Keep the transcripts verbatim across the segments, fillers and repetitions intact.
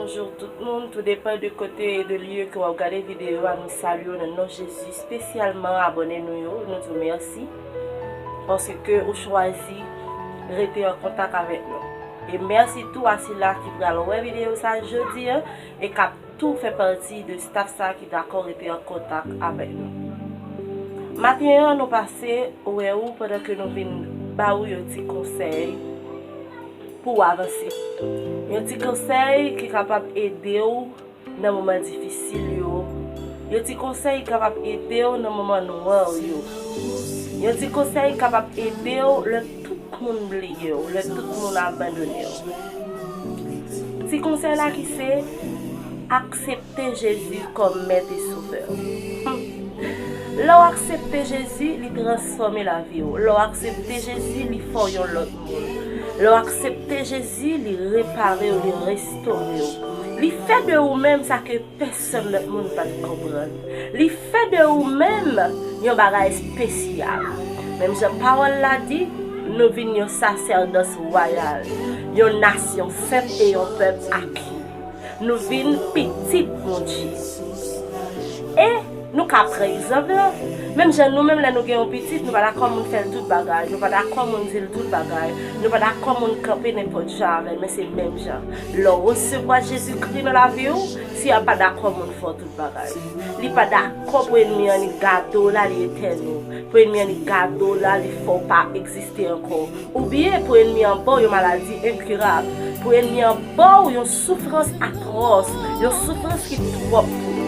Bonjou tout moun, tou depann de kote e de lye ke w ap gade videyo a, nou salye w nan non Jezi, espesyalman abòne nou yo, nou di w mèsi paske ou chwazi rete an kontak avèk nou. E mèsi tou a sila ki pral wè videyo sa jodi a e k ap tou fè pati de staf sa ki dakò rete an kontak avèk nou. Maten an, nou pase wè ou pandan ke nou vin ba ou yon ti konsèy pou w avanse. Yon ti konsèy ki kapab ede w nan moman difisil yo. Yon ti konsèy ki kapab ede w nan moman nwa yo. Yon ti konsèy ki kapab ede w lè tout moun bliye w, lè tout moun abandone w. Ti konsèy la ki se, aksepte Jezi kòm Mèt e Sovè. Lè w aksepte Jezi, li transfòme lavi w. Lè w aksepte Jezi, li fè w yon lòt moun. Lè w aksepte Jezi, li repare w, li restore w. Li fè de ou menm sa ke pèsonn lòt moun pa t konprann. Li fè de ou menm yon bagay espesyal. Menm jan pawòl la di, nou vin yon sasèdòs wayal, yon nasyon sent e yon pèp aki. Nou vin pitit Bondye. E nou ka pran egzanp la, menm jan nou menm lè nou gen yon pitit, nou pa dakò moun fè l tout bagay, nou pa dakò moun di l tout bagay, nou pa dakò moun kanpe nenpòt jan avè l, men se menm jan. Lè w resevwa Jezikri nan lavi w, si a pa dakò moun fè w tout bagay. Li pa dakò pou ènmi an li gade w la, li etèn ou. Pou ènmi an li gade w la, li fè w pa egziste ankò. Oubyen pou ènmi an ba w yon maladi enkirab. Pou ènmi an ba w yon soufrans atwòs, yon soufrans ki twòp pou ou.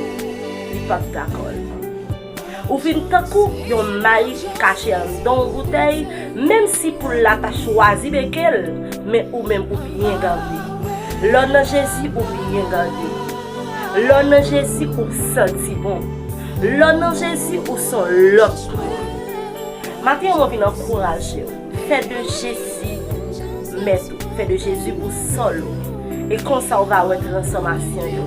Li p ap dakò l. Ou vin tankou yon may ki kache anndan yon boutèy, menm si poul la ta chwazi beke l, men ou menm ou byen gade. Lè w nan Jezi, ou byen gade. Lè w nan Jezi, ou santi bon. Lè w nan Jezi, ou se yon lòt moun. Maten an, mwen vin ankouraje w. Fè de Jezi mèt ou. Fè de Jezi bousòl ou. E konsa, ou va wè transfòmasyon yo.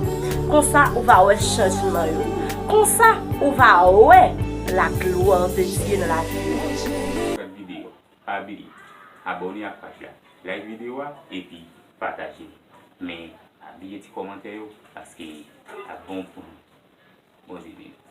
Konsa, ou va wè chanjman yo. Konsa, ou va wè la gloire de Dieu nan lavi ou. Fè videyo. Pa bliye abòne ak paj la, like videyo a, epi pataje. Men, pa bliye ti kòmantè yo, paske l ap bon pou nou. Bondye beni.